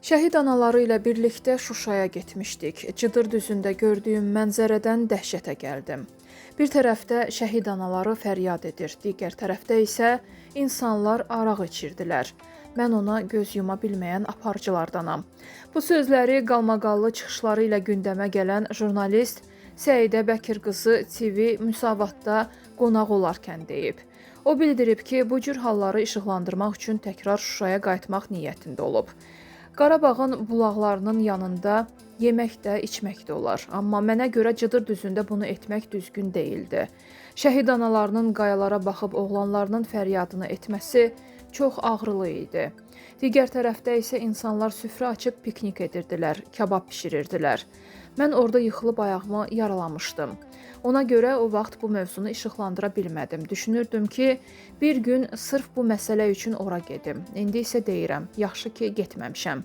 Şəhid anaları ilə birlikdə Şuşaya getmişdik. Cıdır düzündə gördüyüm mənzərədən dəhşətə gəldim. Bir tərəfdə şəhid anaları fəryad edir, digər tərəfdə isə insanlar araq içirdilər. Mən ona göz yuma bilməyən aparıcılardanam. Bu sözləri qalmaqallı çıxışları ilə gündəmə gələn jurnalist Səidə Bəkir qızı TV Müsavatda qonaq olarkən deyib. O bildirib ki, bu cür halları işıqlandırmaq üçün təkrar Şuşaya qayıtmaq niyyətində olub. Qarabağın bulaqlarının yanında yemək də, içmək də olar. Amma mənə görə Cıdır düzündə bunu etmək düzgün deyildi. Şəhid analarının qayalara baxıb oğlanlarının fəryadını etməsi çox ağrılı idi. Digər tərəfdə isə insanlar süfrə açıb piknik edirdilər, kabab bişirirdilər. Mən orada yıxılıb ayağımı yaralamışdım. Ona görə o vaxt bu mövzunu işıqlandıra bilmədim. Düşünürdüm ki, bir gün sırf bu məsələ üçün ora gedim. İndi isə deyirəm, yaxşı ki, getməmişəm.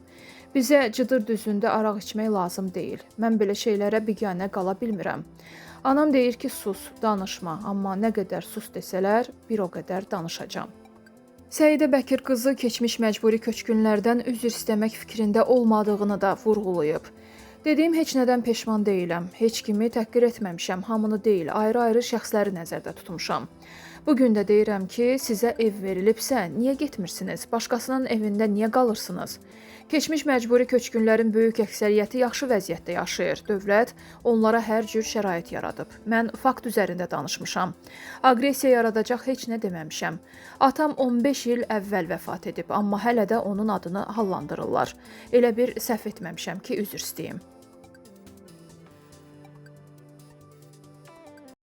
Bizə Cıdır düzündə araq içmək lazım deyil. Mən belə şeylərə biganə qala bilmirəm. Anam deyir ki, sus, danışma, amma nə qədər sus desələr, bir o qədər danışacağam. Səidə Bəkir qızı keçmiş məcburi köçkünlərdən üzr istəmək fikrində olmadığını da vurğulayıb. Dediyim heç nədən peşman deyiləm. Heç kimi təhqir etməmişəm, hamını deyil, ayrı-ayrı şəxsləri nəzərdə tutmuşam. Bu gün də deyirəm ki, sizə ev verilibsə, niyə getmirsiniz? Başqasının evində niyə qalırsınız? Keçmiş məcburi köçkünlərin böyük əksəriyyəti yaxşı vəziyyətdə yaşayır. Dövlət onlara hər cür şərait yaradıb. Mən fakt üzərində danışmışam. Aqressiya yaradacaq heç nə deməmişəm. Atam 15 il əvvəl vəfat edib, amma hələ də onun adını hallandırırlar. Elə bir səhv etməmişəm ki, üzr istəyim.